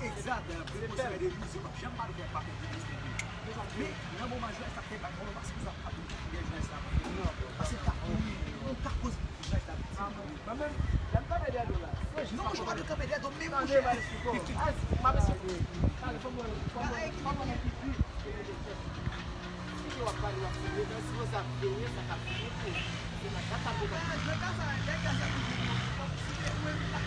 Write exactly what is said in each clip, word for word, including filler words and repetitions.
Egzak, lè yo pran konsèy de nou, se p ap janm pale pou w pa fè biznis de nou. Men, nan moman jwès la, se pa bon, paske sa ap fè jounalist la. Paske l ka kouri, ou ka koz. Mwen menm, lè m kanpe dèyè do la, se jis non, mwen pa kanpe dèyè do, men mwen pa gen sipò. Bagay ki si w ap pale, w ap pale, men si w ap veye, sa k ap vini pou ou. Se nan sa k ap vini. Nan ka sa, nan ka sa, si se mwen, m pa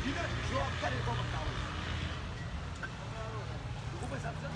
vini, jò w ap gade kòman m ta wè. Ou konprann sa m di?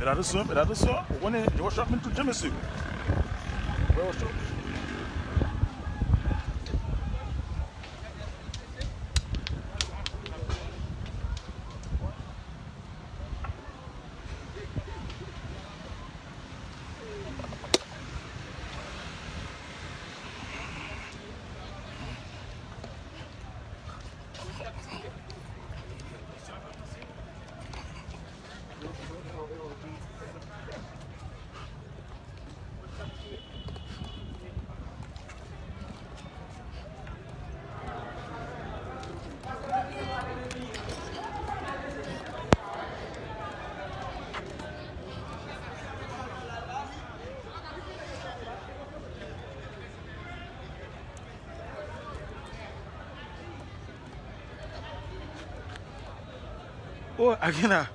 Mete atansyon, mete atansyon. Ou konnen, Rochop vin tout jan, mesye. Wè, Rochop. Oh, Akina.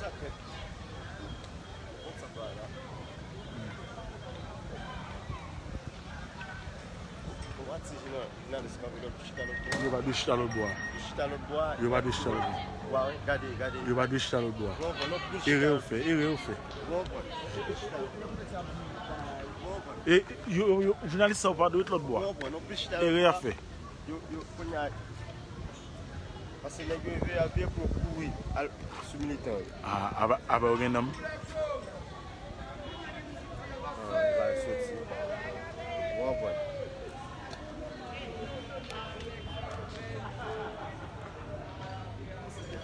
Yo pa dwe chita lòtbò a. Yo pa dwe chita lòtbò a. Yo pa dwe chita lòtbò a. Erè yo fè, erè yo fè. E, yo, yo, yo, jounalis sa yo pa dwe ret lòtbò a. Erè y ap fè. Yo, yo, kounye a, paske nèg yo veye, veye pou yo kouri al sou militan yo. Ah, apa, apa yo gen nanm? Ah, yo pral soti. Ou konprann?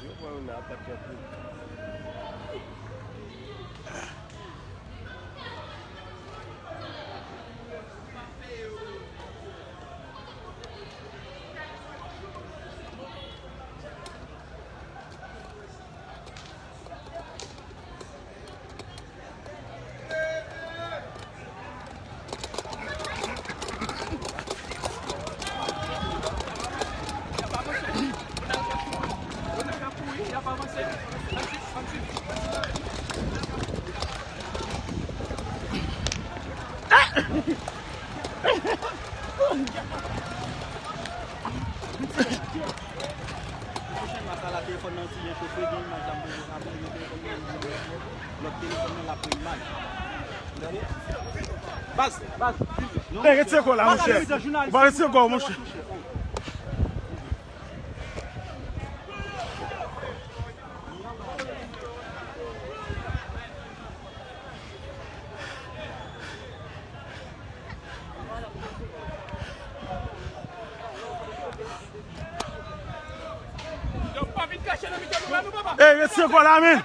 Yo pran youn nan, ap bat yo anpil. Pwochèn mas la, telefòn nan siyen chofe, gen imaj la m poze sa, men telefòn nan, lòt telefòn nan, l ap pran imaj. Tande? Baz, baz, non, retire kò la, monchè. Ou pa retire kò, monchè. Ey, retire kò la, men.